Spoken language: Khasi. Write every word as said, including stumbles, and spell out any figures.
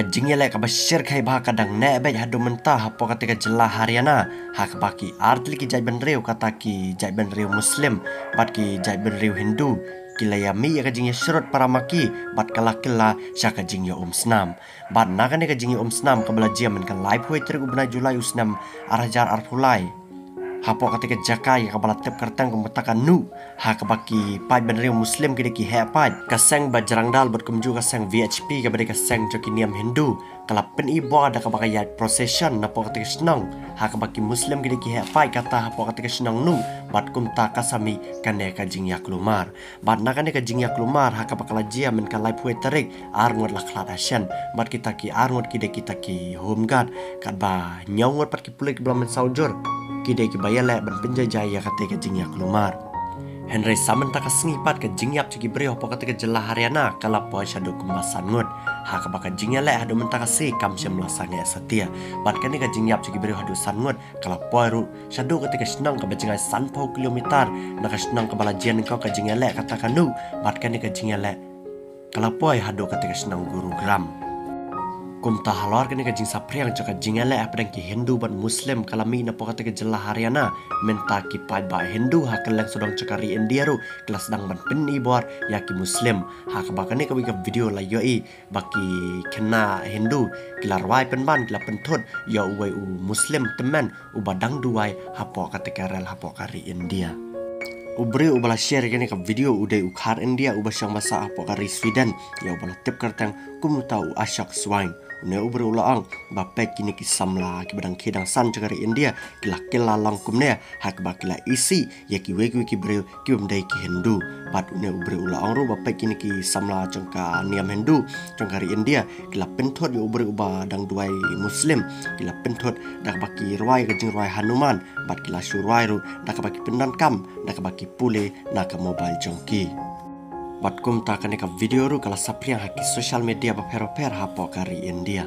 Ka jingïaleh kaba shyrkhei bha ka dang neh beit haduh mynta hapoh kata ka jylla Haryana, ha kaba ki artylli ki jaitbynriew, kata ki jaitbynriew Muslim bad ki jaitbynriew Hindu, ki la ïamih ïa ka jingïashrut para ma ki bad ka la kylla sha ka jingïaumsnam. Bad na kane ka jingïaumsnam kaba la jia mynta ka laiphew tarik u bnai July u snem ar hajar arphew lai, hapoh kata ka jaka ïa kaba la tip kyrteng kum kata ka Nuh, ha kaba ki paid bynriew Muslim ki dei ki heh paid. Ka seng Bajrang Dal bad kumjuh ka seng V H P kaba dei ka seng jong ki niam Hindu, ka la pyni bor da kaba ka ïaid procession napoh kata ka shnong, ha kaba ki Muslim ki dei ki heh paid kata hapoh kata ka shnong Nuh. Bad kumta ka sa mih kane ka jingïaklumar. Bad na kane ka jingïaklumar ha kaba ka la jia mynta ka laiphew tarik, ar ngut la khlad ha shen. Bad kita ki ar ngut ki dei kita ki home guard, katba hynñiew ngut pat ki pulit kiba la mynsaw jur, ki dei kiba ïaleh ban pynjaijai ïa kata ka jingïaklumar. Hynrei sa mynta ka sngi pat ka jingïap jong ki briew hapoh kata ka jylla Haryana ka la poi shaduh kumba san ngut, ha kaba ka jingïaleh haduh mynta ka sngi kam shym la sangeh satia. Bad kane ka jingïap jong ki briew haduh san ngut ka la poi ruh shaduh kata ka shnong kaba jngai sanphew kilometer na ka shnong kaba la jia nyngkong ka jingïaleh, kata ka Nuh. Bad kane ka jingïaleh ka la poi haduh kata ka shnong Gurugram. Kumta halor kane ka jingsaphriang jong ka jingïaleh hapdeng ki Hindu bad Muslim ka la mih napoh kata ka jylla Haryana, mynta ki paidbah Hindu ha kylleng sawdong jong ka ri India ruh ki la sdang ban pyni bor ïa ki Muslim, ha kaba kane kawei ka video la ïohi ba ki khynnah Hindu ki la rwai pynban, ki la pynthut ïa uwei u Muslim tymmen uba dang duwai hapoh kata ka rel hapoh ka ri India. U briew uba la share ïa kane ka video u dei u khar India uba shong ba sah hapoh ka ri Sweden, ïa uba la tip kyrteng kum uta u Ashok Swain. Une u briew u la ong ba peit kine ki samla kiba dang khie dang san jong ka ri India, ki la kylla lang kumne ha kaba ki la isih ïa kiwei kiwei ki briew kibym dei ki Hindu. Bad une u briew u la ong ruh ba peit kine ki samla jong ka niam Hindu jong ka ri India, ki la pynthut ïa u briew uba dang duwai Muslim, ki la pynthut da kaba ki rwai ka jingrwai Hanuman, bad ki la shu rwai ruh da kaba ki pyndonkam da kaba ki pule na ka mobile jong ki. Bad kumta kane ka video ruh ka la saphriang ha ki social media bapher bapher hapoh ka ri India.